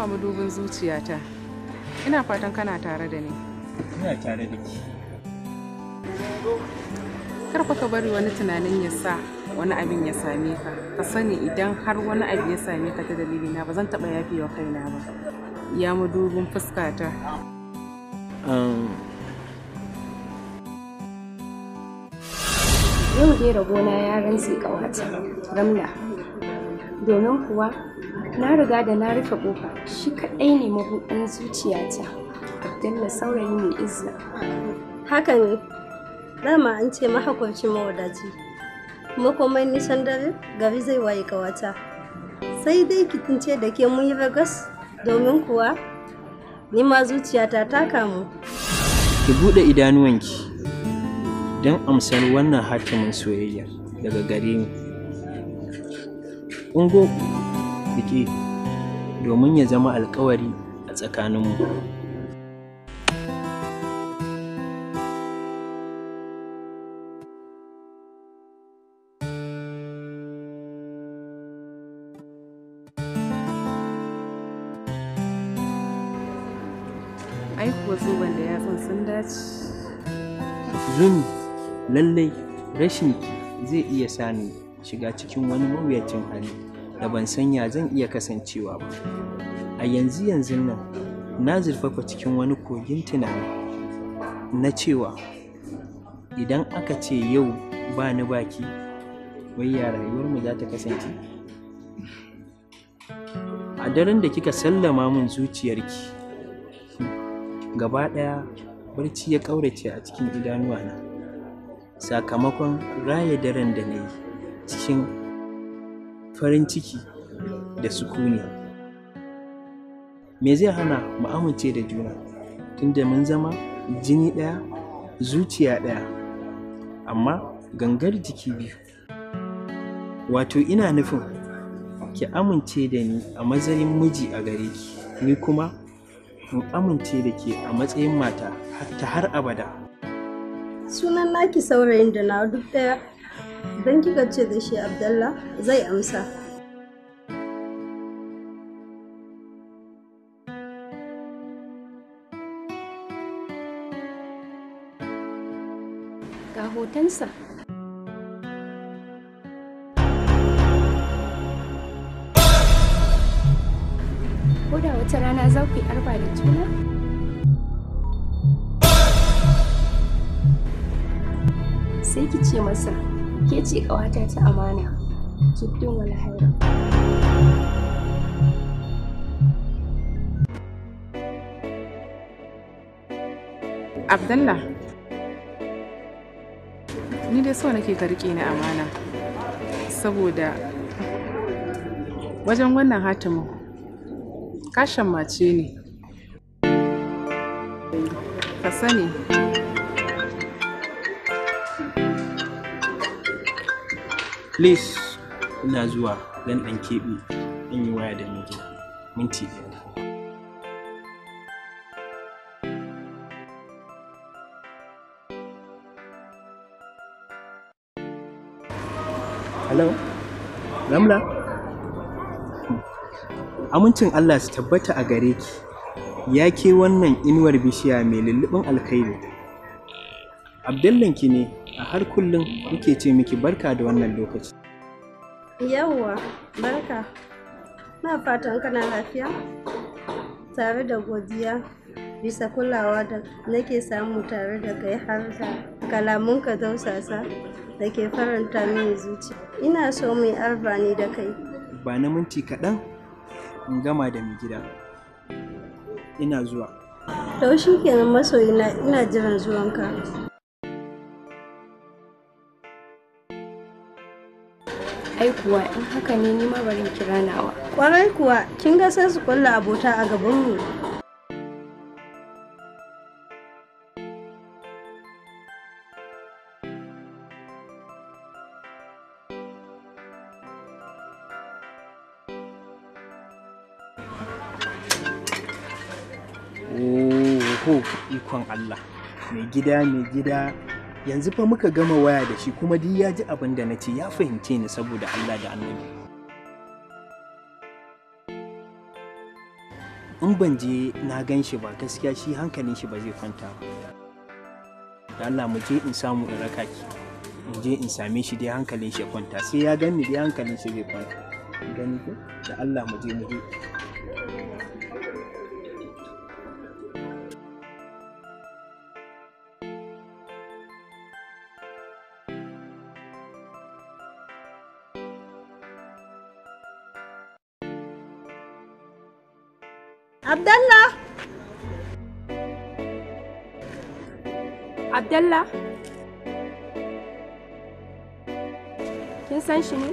Haba madubin zuciyata. Ina fatan kana tare da ni. Ina tare da ki. Kar fa ka bari wani tunanin ya sa wani abin ya same ka. Ka sani idan har wani abu ya same ka ta dalilina ba zan taɓa yafewa kaina ba. Ya madubin fuskata. Yau dai rabona ya rantse ƙawata, Ramla. Domin kuwa na riga da na rufe ƙofa, shi kaɗai ne mabuɗin zuciyata. Abdallah saurayi mai izza. Haka ne, dama an ce mahaƙurci mawadaci. Kuma komai nisan dare gari zai waye ƙawata. Sai dai ki tunce da ke mun yi ragas domin kuwa ni ma zuciyata ta kamu. Ki buɗe idanuwanki don amsar wannan hatimin soyayya daga gare ni. Ungo riƙe domin ya zama alƙawari a tsakaninmu. Ai kuwa zoben da yatsun sun dace. Zumi, lallai rashinki zai iya sani shiga cikin wani mawuyacin hali da ban san ya zan iya kasancewa ba. A yanzu yanzun nan na zurfafa cikin wani kogin tunani na cewa idan aka ce yau ba ni baki, wai ya rayuwarmu za ta kasance? A daren da kika sallama min zuciyarki, gaba ɗaya barci ya ƙaurace a cikin idanuwana sakamakon raya daren da na yi cikin farin ciki da sukuni. Me zai hana mu amince da juna tunda mun zama jini ɗaya, zuciya ɗaya, amma gangar jiki biyu? Wato ina nufin ki amince da ni a matsayin miji a gare ki, ni kuma in amince da ke a matsayin mata ta har abada. Sunan naki saurayin da na duk ɗaya. Don kika ce da shi Abdallah zai amsa. Ga hotonsa. Ko da wata rana za ku yi arba da juna? Sai ki ce masa, ke ce ƙawata ta amana, jiddin wal haira. Abdallah, ni dai so nake ka riƙe ni amana, saboda wajen wannan hatimin ka shammace ni. Ka sani. Please, ina zuwa zan ɗan keɓe in yi waya da mai gida. Minti biyar. Hello, Ramla? Amincin Allah su tabbata a gare ki, ya ke wannan inuwar bishiya mai lullubin alkhairi. Abdallanki ne a har kullum muke ce miki barka da wannan lokaci. Yawwa, barka. Na fatan kana lafiya? Tare da godiya bisa kulawa da nake samu tare da kai har da kalamunka tausasa da ke faranta mini zuciya. Ina so mu yi arba ni da kai. Ba na minti kaɗan in gama da mai gida. Ina zuwa. To shi kenan masoyina, ina jiran zuwanka. Ai kuwa in haka ne ni ma bari in kira nawa. Kwarai kuwa, kin ga sai su kulla abota a gabanmu. Oho, ikon Allah. Mai gida, mai gida. Yanzu fa muka gama waya da shi kuma duk ya ji abin da na ce, ya fahimce ni saboda Allah da Annabi. In ban je na gan shi ba gaskiya shi hankalin shi ba zai kwanta ba. Da Allah mu je in samu in raka ki. In je in same shi dai hankalin shi ya kwanta. Sai ya gan ni dai hankalin shi zai kwanta. Gani ko? Da Allah mu je mu je. Abdallah! Abdallah? Kin san shi ne?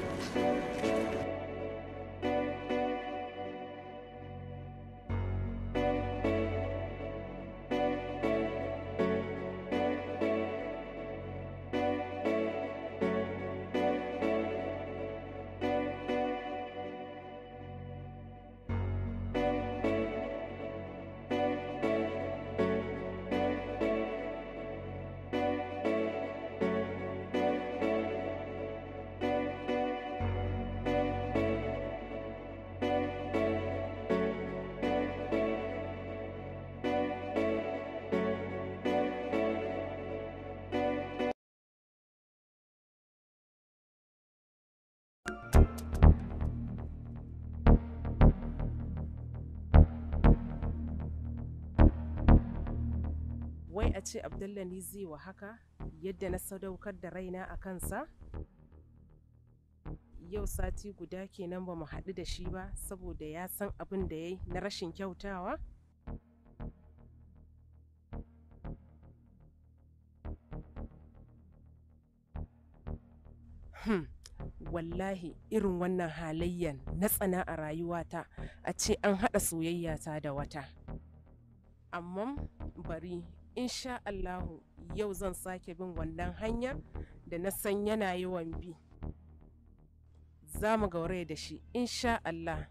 Wai a ce Abdallah ni zai wa haka yadda na sadaukar da raina a kansa? Yau sati guda kenan ba mu haɗu da shi ba saboda ya san abin da ya yi na rashin kyautawa? Wallahi irin wannan halayyan na tsana a rayuwata a ce an haɗa soyayyata da wata. Amma bari insha Allahu yau zan sake bin wannan hanyar da na san yana yawan bi. Za mu gauraya da shi insha Allah.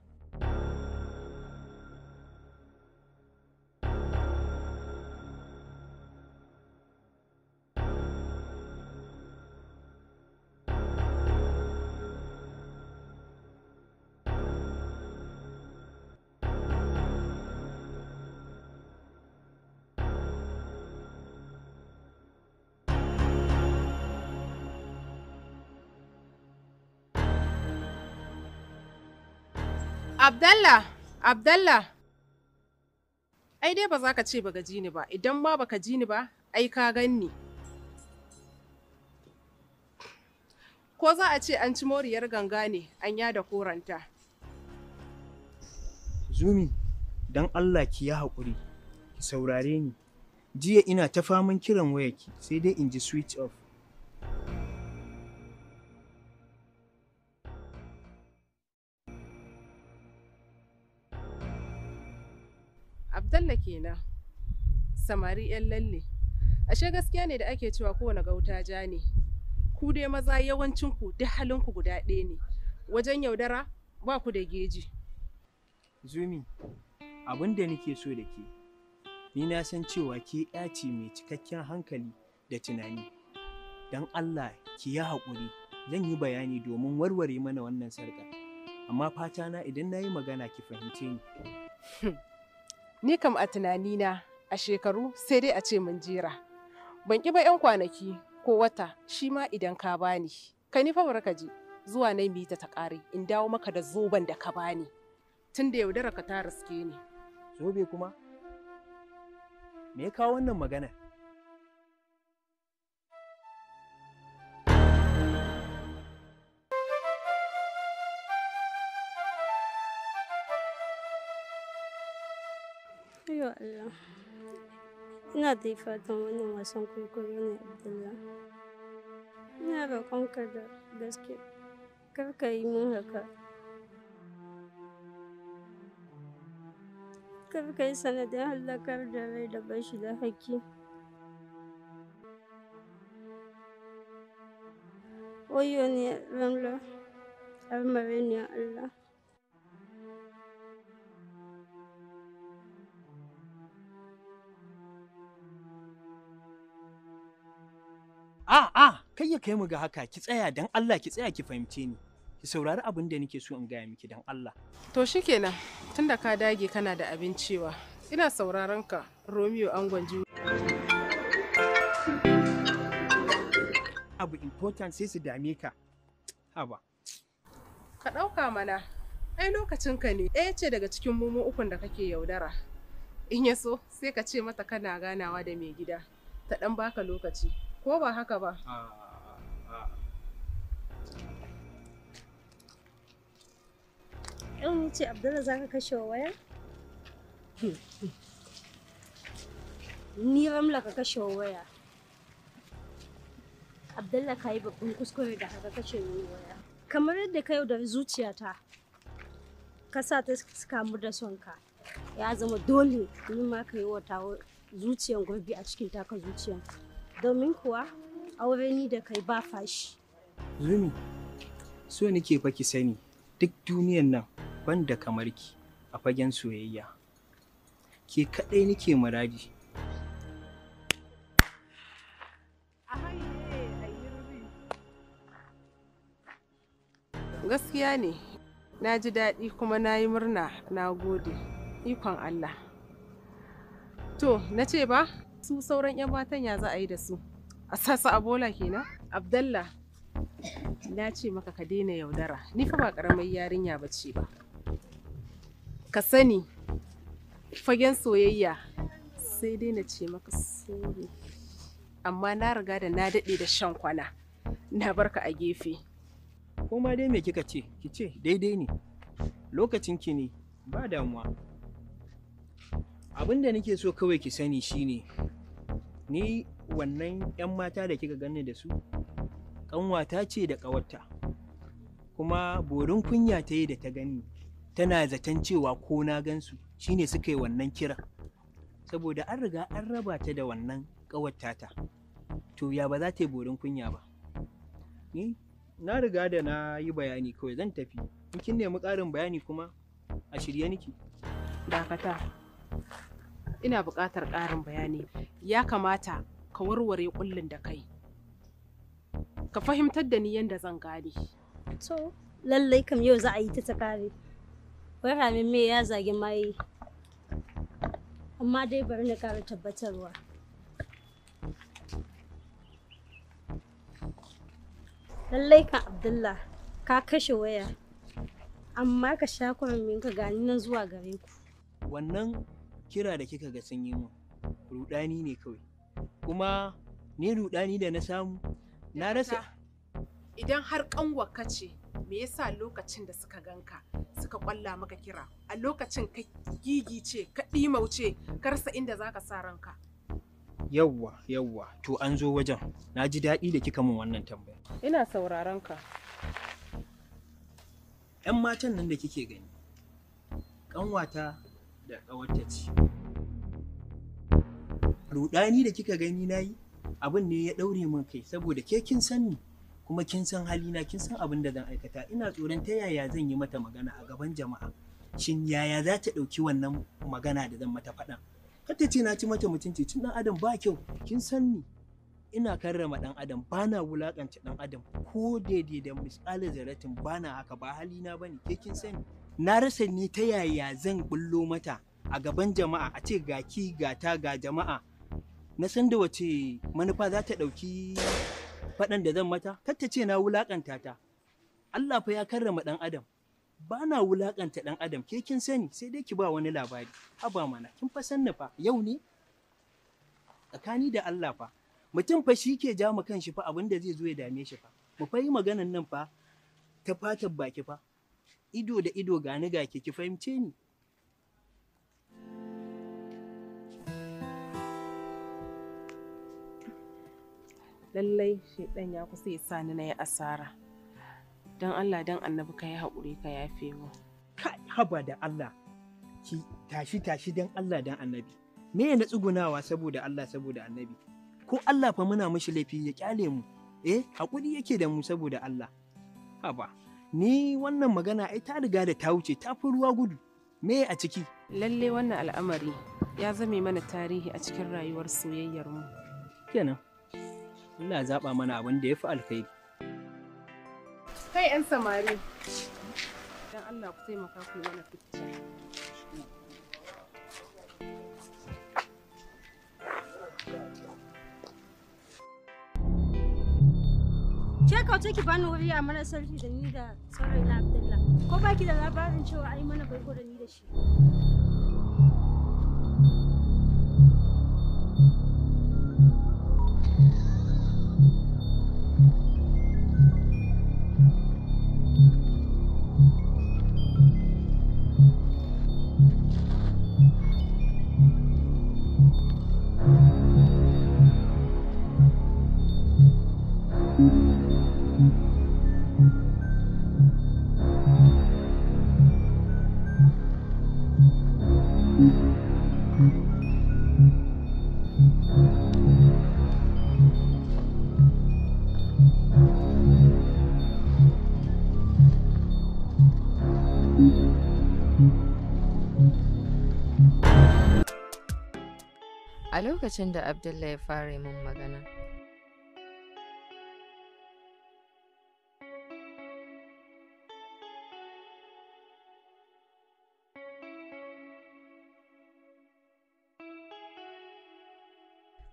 Abdallah, Abdallah. Ai dai ba za ka ce baka ji ni ba, idan ma baka ji ni ba, ai ka gan ni. Ko za a ce an ci moriyar ganga ne, an yada koranta. Zumi, don Allah ki yi haƙuri, ki saurare ni. Jiya ina ta faman kiran wayarki, sai dai in ji switch off. Abdallah kenan, samari 'yan lalle. Ashe gaskiya ne da ake cewa kowane gauta ja ne. Ku dai maza yawancin ku duk halin ku guda ɗaya ne. Wajen yaudara ba ku da geji. Zumi, abin da nake so da ke, ni na san cewa ke ya ce mai cikakken hankali da tunani. Don Allah ki yi haƙuri, zan yi bayani domin warware mana wannan sarƙa. Amma fata na idan na yi magana ki fahimce ni. Ni kam a tunanina a shekaru sai dai a ce mun jera. Ban ƙi ba 'yan kwanaki ko wata shi ma idan ka bani. Kai ni fa bari ka ji zuwa na mita ta ƙare in dawo maka da zoben da ka bani. Tun da yaudara ka ta riske ni. Zobe kuma? Me ya kawo wannan magana? Yo Allah. Ina dai fatan wannan wasan kwaikwayo ne Abdullah. Ina roƙonka da gaske, kar ka yi min haka. Kar ka yi sanadin hallakar da rai da ba shi da haƙƙi. Wayyo ni Ramla, har ya Allah. A a kai ya kai mu ga haka, ki tsaya don Allah ki tsaya ki fahimce ni. Ki saurari abin da nake so in gaya miki dan Allah. To shikenan, tunda ka dage kana da abin cewa, ina sauraron ka Romeo angon Ju. Abu important sai su dame ka. Haba. Ka ɗauka mana, ai lokacin ka ne, ɗaya ce daga cikin mumu ukun da kake yaudara. In ya so, sai ka ce mata kana ganawa da mai gida, ta ɗan baka lokaci, ko ba haka ba? In ce Abdullah za ka kashe waya? Ni Ramla ka kashe waya. Abdullah ka yi babban kuskure da haka kashe mini waya. Kamar yadda ka yaudari zuciyata, ka sa ta kamu da sonka. Ya zama dole ni ma ka yi wa tawa zuciyan gurbi a cikin taka zuciyan. Domin kuwa aure ni da kai ba fashi. Zumi, so nake fa ki sani duk duniyan nan ban da kamar ki a fagen soyayya. Ke kaɗai nake muradi. Gaskiya ne, na ji daɗi kuma na yi murna, na gode. Ikon Allah. To, na ce ba, su sauran 'yan matan ya za a yi da su? A sasa a bola kenan? Abdallah, na ce maka ka daina yaudara. Ni fa ba ƙaramar yarinya ba ce ba. Ka sani, fagen soyayya sai dai na ce maka sorry. Amma na riga da na daɗe da shan kwana. Na barka a gefe. Ko ma dai me kika ce, ki ce daidai ne. Lokacin ki ne, ba damuwa. Abin da nake so kawai ki sani shine ni wannan 'yan mata da kika ganni da su, ƙanwata ce da ƙawarta. Kuma borin kunya ta yi da ta gani, tana zaton cewa ko na gansu shine suka yi wannan kiran. Saboda an riga an raba ta da wannan ƙawarta ta. To ya ba za ta yi borin kunya ba. Ni na riga da na yi bayani kawai zan tafi. In kin nemi ƙarin bayani kuma a shirye nake. Dakata. Ina buƙatar ƙarin bayani. Ya kamata ka warware ƙullin da kai. Ka fahimtar da ni yadda zan gane. To, lallai kam yau za a yi ta ta kare. Wai ramin me ya zagi maye. Amma dai bari na ƙara tabbatarwa. Lallai kan Abdullah ka kashe waya. Amma ka sha kurmin ka gani nan zuwa gare ku. Wannan kira da kika ga sun yi min rudani ne kawai. Kuma ni rudani da na samu na rasa. Idan har ƙanwarka ce, me yasa lokacin da suka ganka suka ƙwalla maka kira a lokacin ka gigice ka ɗimauce ka rasa inda zaka sa ranka? Yawwa, yawwa, to an zo wajen. Na ji daɗi da kika min wannan tambaya. Ina sauraron ka. 'Yan matan nan da kike gani, ƙanwata da ƙawarta ce. Rudani da kika gani na yi, abin ne ya ɗaure min kai saboda ke kin san ni kuma kin san halina, kin san abin da zan aikata. Ina tsoron ta yaya zan yi mata magana a gaban jama'a. Shin yaya za ta ɗauki wannan magana da zan mata faɗan? Kar ta ce na ci mata mutunci, cin ɗan adam ba kyau. Kin san ni, ina karrama ɗan adam, ba na wulaƙanta ɗan adam ko daidai da misƙalin zarratin ba na haka, ba halina ba ne, ke kin sani. Na rasa ne ta yaya zan bullo mata a gaban jama'a a ce ga ki ga ta ga jama'a. Na san da wace manufa za ta ɗauki faɗan da zan mata, kar ta ce na wulaƙanta ta. Allah fa ya karrama ɗan adam. Ba na wulaƙanta ɗan adam, ke kin sani, sai dai ki ba wani labari. Haba mana, kin fa san ni fa, yau ne? Tsakani da Allah fa. Mutum fa shi ke ja ma kanshi fa abin da zai zo ya dame shi fa. Mu fa yi maganan nan fa ta fatar baki fa. Ido da ido gani ga ke, ki fahimce ni. Lallai shaiɗan ya kusa ya sa ni na yi asara. Don Allah don annabi ka yi haƙuri ka yafe mu. Kai, haba da Allah. Ki tashi tashi don Allah don annabi. Me na tsugunawa saboda Allah saboda annabi? Ko Allah fa muna mishi laifi ya kyale mu. Haƙuri yake da mu saboda Allah. Haba, ni wannan magana ai ta riga da ta wuce, ta fi ruwa gudu. Me a ciki? Lalle wannan al'amari ya zame mana tarihi a cikin rayuwar soyayyar mu. Kenan. Allah ya zaɓa mana abin da ya fi alkhairi. Kai Kai 'yan samari. Dan Allah ku taimaka ku yi mana picture. Ke kauce ki bani wuri a mana selfie da ni da saurayi na Abdullah. Ko baki da labarin cewa ai mana baiko da ni da shi. A lokacin da Abdullah ya fara yi min magana,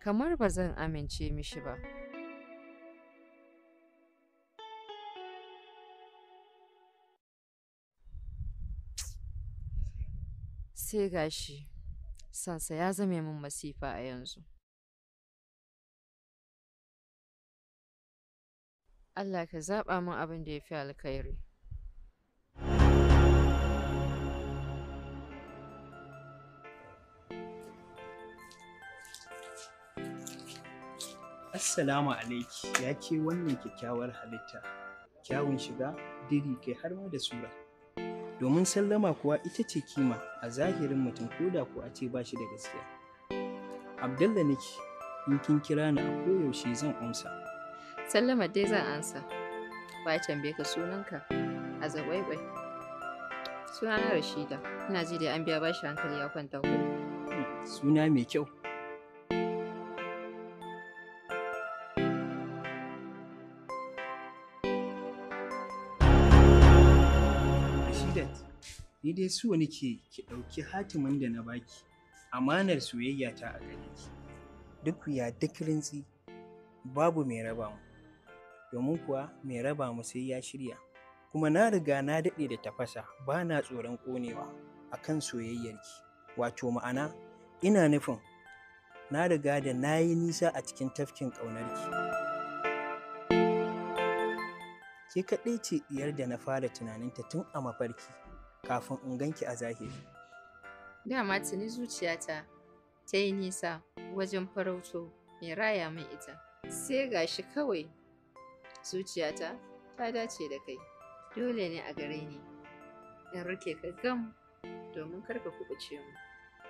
kamar ba zan amince mishi ba. Sai gashi, sansa ya zame min masifa a yanzu. Allah ka zaɓa min abin da ya fi alkhairi. Assalamu alaiki, ya ke wannan kyakkyawar halitta, kyawun shiga, diri kai har ma da sura. Domin sallama kuwa ita ce kima a zahirin mutum ko da ko a ce ba shi da gaskiya. Abdallah nake, in kin kira ni a koyaushe zan amsa. Sallama dai zan ansa. Ba ya tambaye ka sunanka a zagwaiwai. Sunana Rashida, ina ji dai an biya bashi hankali ya kwanta ko. Suna mai kyau. Rashidat, ni dai so nake ki ɗauki hatimin da na baki, amanar soyayya ta a gare ki. Duk wuya duk rintsi, babu mai raba mu. Domin kuwa mai raba mu sai ya shirya. Kuma na riga na daɗe da tafasa ba na tsoron ƙonewa a kan soyayyarki. Wato ma'ana, ina nufin na riga da na yi nisa a cikin tafkin ƙaunarki. Ke kaɗai ce ɗiyar da na fara tunaninta tun a mafarki kafin in ganki a zahiri. Dama tuni zuciyata ta yi nisa wajen farauto mai raya min ita. Sai gashi kawai zuciyata ta dace da kai. Dole ne a gare ni in rike ka gam domin kar ka kuɓuce mu.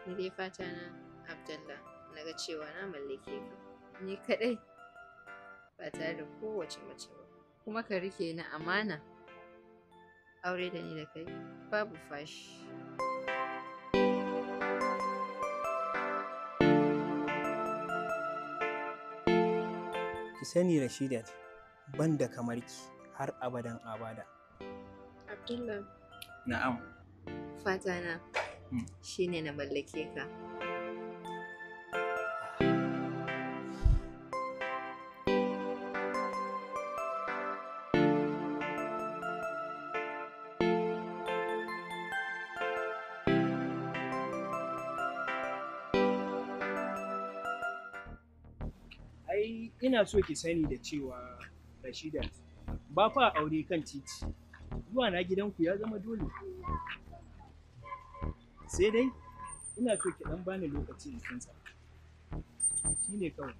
Ni dai fata na Abdallah na ga cewa na mallake ka. Ni kaɗai ba tare da kowace mace ba. Kuma ka rike ni amana. Aure da ni da kai babu fashi. Ki sani Rashidat, ban da kamar ki har abadan abada. Abdullah, Na'am. fata na shine na mallake ka. Ai ina so ki sani da cewa Rashidat ba fa aure kan titi. Zuwa na gidanku ya zama dole. Sai dai ina so ki dan bani lokaci in kinsa. Shine kawai.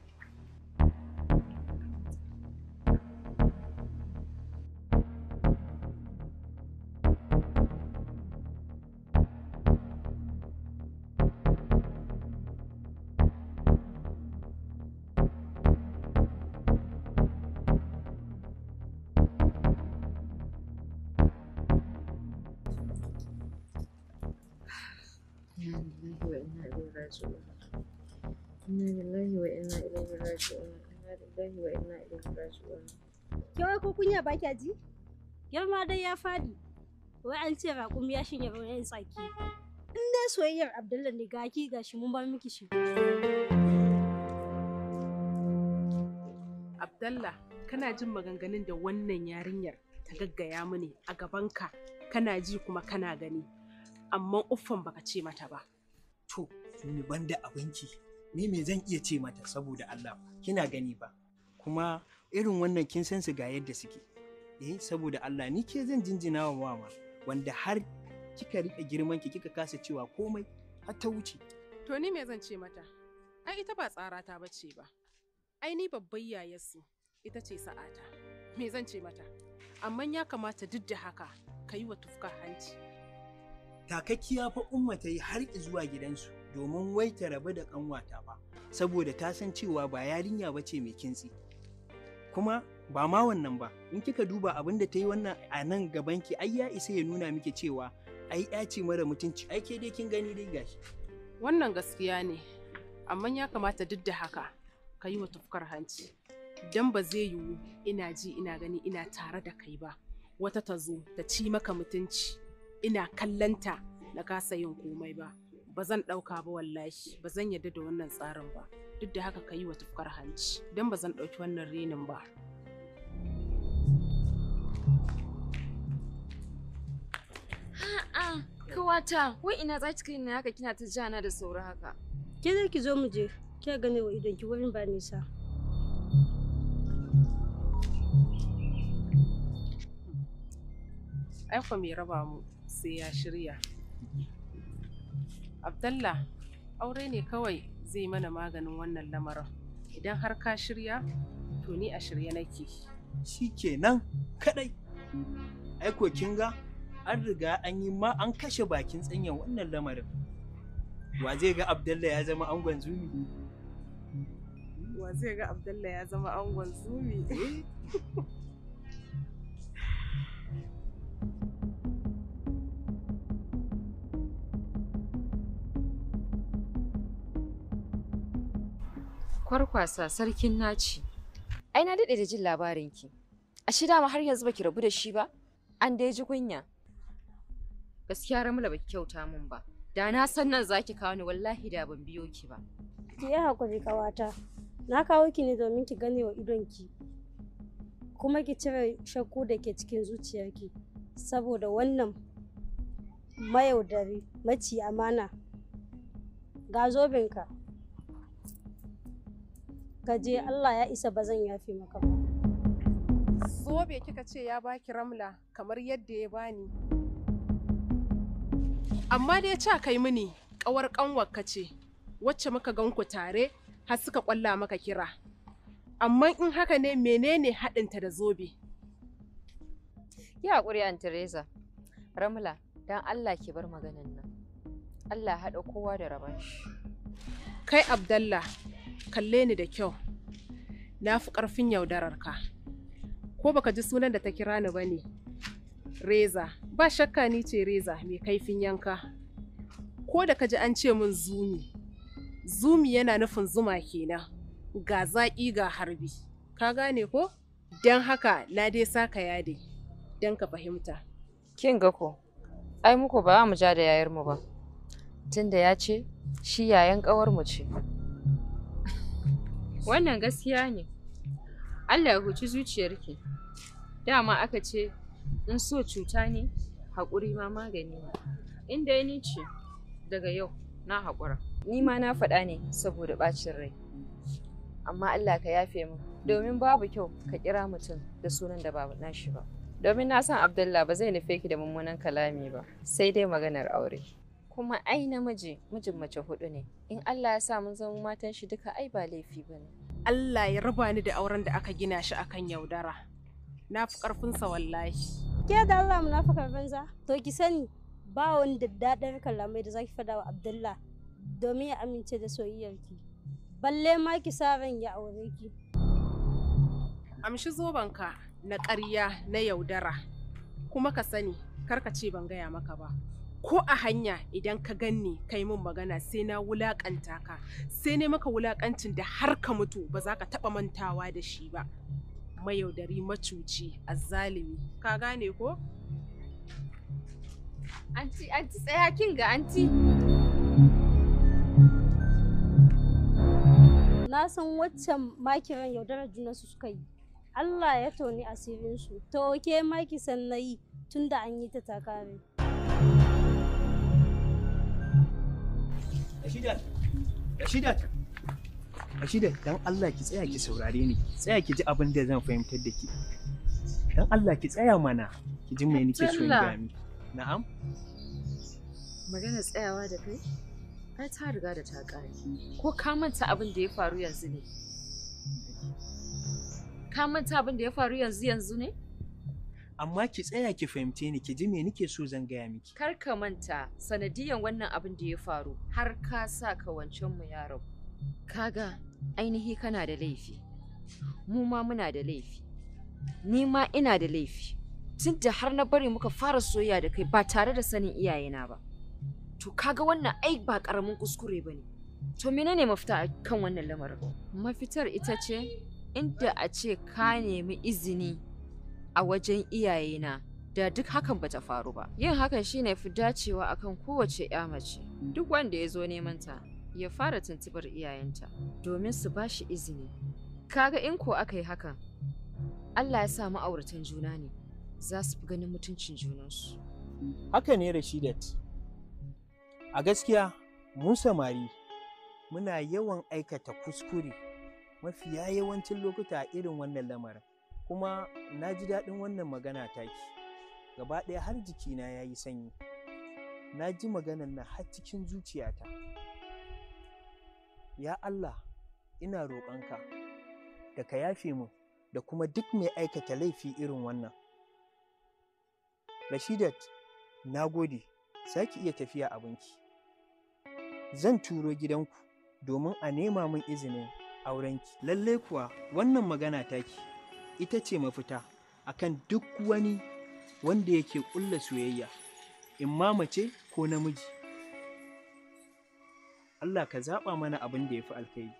Inna lillahi wa inna ilaihi raji'un. Inna lillahi wa inna ilaihi raji'un. Inna lillahi wa inna ilaihi raji'un. Ke wai ko kunya ba kya ji? Girma dai ya fadi. Wai an ce raƙumi ya shinye ruwan tsaki. In dai soyayyar Abdullah ne gaki gashi mun bar miki shi. Abdallah, kana jin maganganun da wannan yarinyar ta gaggaya mini a gabanka, kana ji kuma kana gani. Amma uffan baka ce mata ba. To, ni banda abinki, ni me zan iya ce mata saboda Allah, kina gani ba. Kuma irin wannan kin san su ga yadda suke. Eh, saboda Allah ni ke zan jinjina wa mama wanda har kika rike girman ki kika kasa cewa komai har ta wuce. To ni me zan ce mata? Ai ita ba tsara ta bace ba. Ai ni babbar yayarsu ita ce sa'ata. Me zan ce mata? Amma ya kamata duk da haka ka yi wa tufka hanci. Takakkiya fa Umma ta yi har zuwa gidansu domin wai ta rabu da kanwata ba saboda ta san cewa ba yarinya ba ce mai kintsi. Kuma ba ma wannan ba, in kika duba abin da ta yi wannan a nan gabanki ai ya isa ya nuna miki cewa ai ya ce mara mutunci, ai ke dai kin gani dai gashi. Wannan gaskiya ne, amma ya kamata duk da haka ka yi wa tufkar hanci. Dan ba zai yiwu ina ji ina gani ina tare da kai ba, wata ta zo ta ci maka mutunci ina kallanta na kasa yin komai ba. Ba zan ɗauka ba wallahi, ba zan yarda da wannan tsarin ba. Duk da haka ka yi wa tufkar hanci, dan ba zan ɗauki wannan renin ba. A'a, kawata, wai ina za ki kai ni haka kina ta jana da sauri haka. Ke zai ki zo mu je, ke gane wa idon ki wurin ba nisa. Ai fa mai raba mu sai ya shirya. Abdallah, aure ne kawai zai mana maganin wannan lamarin. Idan har ka shirya, to ni a shirye nake. Shikenan kadai. Ai ko kin ga an riga an yi ma an kashe bakin tsanyan wannan lamarin. Wa zai ga Abdallah ya zama angon Zumi? Wa zai ga Abdallah ya zama angon Zumi? Kwarkwasa sarkin naci. Ai na daɗe da jin labarinki. Ashe dama har yanzu baki rabu da shi ba? An dai ji kunya. Gaskiya Ramla baki kyauta min ba. Da na san nan zaki kawo ni wallahi da ban biyo ki ba. Ki yi hakuri kawata. Na kawo ki ne domin ki gane wa idonki. Kuma ki cire shakku da ke cikin zuciyarki. Saboda wannan mayaudari maci amana. Ga zobenka. Ka je Allah ya isa ba zan yafe maka ba. Zobe kika ce ya baki Ramla kamar yadda ya bani. Amma dai ca kai mini ƙawar ƙanwarka ce wacce muka gan ku tare har suka ƙwalla maka kira. Amma in haka ne menene haɗinta da zobe? Ki haƙuri Aunt Teresa. Ramla, dan Allah ki bar maganan nan. Allah haɗa kowa da rabon shi. Kai Abdallah, kalle ni da kyau. Na fi ƙarfin yaudararka. Ko baka ji sunan da ta kira ni ba ne? Reza, ba shakka ni ce Reza mai kaifin yanka. Ko da ka ji an ce min Zumi, Zumi yana nufin zuma kenan. Ga zaƙi ga harbi. Ka gane ko? Don haka na dai saka yade, don ka fahimta. Kin ga ko, ai muku ba mu ja da yayar mu ba. Tunda ya ce shi yayan ƙawar mu ce. Wannan gaskiya ne. Allah ya huci zuciyarki. Dama aka ce in so cuta ne, haƙuri ma magani ne. In dai ni ce daga yau na haƙura. Ni ma na faɗa ne saboda ɓacin rai. Amma Allah ka yafe min domin babu kyau ka kira mutum da sunan da ba nashi ba. Domin na san Abdullah ba zai nufe ki da mummunan kalami ba, sai dai maganar aure. Kuma ai namiji mijin mace hudu ne. In Allah ya sa mun zama matan shi duka ai ba laifi ba ne. Allah ya raba ni da auren da aka gina shi akan yaudara. Na fi ƙarfinsa wallahi. Ke da Allah munafukar banza, to ki sani ba wani daddadar kalamai da zaki faɗa wa Abdullah domin ya amince da soyayyarki. Balle ma ki sa ran ya aure ki. Amshi zobenka na ƙarya na yaudara. Kuma ka sani, kar ka ce ban gaya maka ba. Ko a hanya idan ka ganni kai min magana sai na wulaƙanta ka, sai ne maka wulaƙancin da har ka mutu ba za ka taɓa mantawa da shi ba. Mayaudari, macuci, azzalimi. Ka gane ko? Anti, anti tsaya kin ga anti. Na san waccan makiran yaudarar junansu suka yi. Allah ya toni asirinsu. To ke maki san na yi tunda an yi ta takare. Rashidat! Rashidat! Rashidat, dan Allah ki tsaya ki saurare ni, tsaya ki ji abin da zan fahimtar da ki. Dan Allah ki tsaya mana, ki ji me nake so in Abdullah. gaya miki. Na'am? Magana tsayawa da kai? Ai ta riga da ta ƙare. Ko ka manta abin da ya faru yanzu ne? Ka manta abin da ya faru yanzu yanzu ne? Amma ki tsaya ki fahimce ni, ki ji me nake so zan gaya miki. Kar ka manta sanadiyan wannan abin da ya faru har ka sa ka wancan mu ya rabu. Kaga ainihi kana da laifi. Mu ma muna da laifi. Ni ma ina da laifi. Tunda har na bari muka fara soyayya da kai ba tare da sanin iyayena ba. To kaga wannan ai ba karamin kuskure bane. To menene mafita a kan wannan lamarin? Mafitar ita ce inda a ce ka nemi izini a wajen iyayena da duk hakan bata faru ba. Yin hakan shine fi dacewa akan kowace ya mace. Duk wanda ya zo neman ta ya fara tuntubar iyayenta domin su ba shi izini. Kaga in ko aka yi hakan, Allah ya sa ma'auratan juna ne za su fi ganin mutuncin junansu. Haka ne Rashidat. A gaskiya, mu samari muna yawan aikata kuskure mafiya yawancin lokuta a irin wannan lamarin. Kuma na ji daɗin wannan magana taki. Gaba ɗaya har jikina ya yi sanyi. Na ji maganan nan har cikin zuciyata. Ya Allah, ina roƙonka da ka yafe min da kuma duk mai aikata laifi irin wannan. Rashidat, na gode, za ki iya tafiya abinki. Zan turo gidanku domin a nema min izinin aurenki. Lallai kuwa wannan magana taki ita ce mafita akan duk wani wanda yake ƙulla soyayya, in ma mace ko namiji. Allah ka zaɓa mana abin da ya fi alkhairi.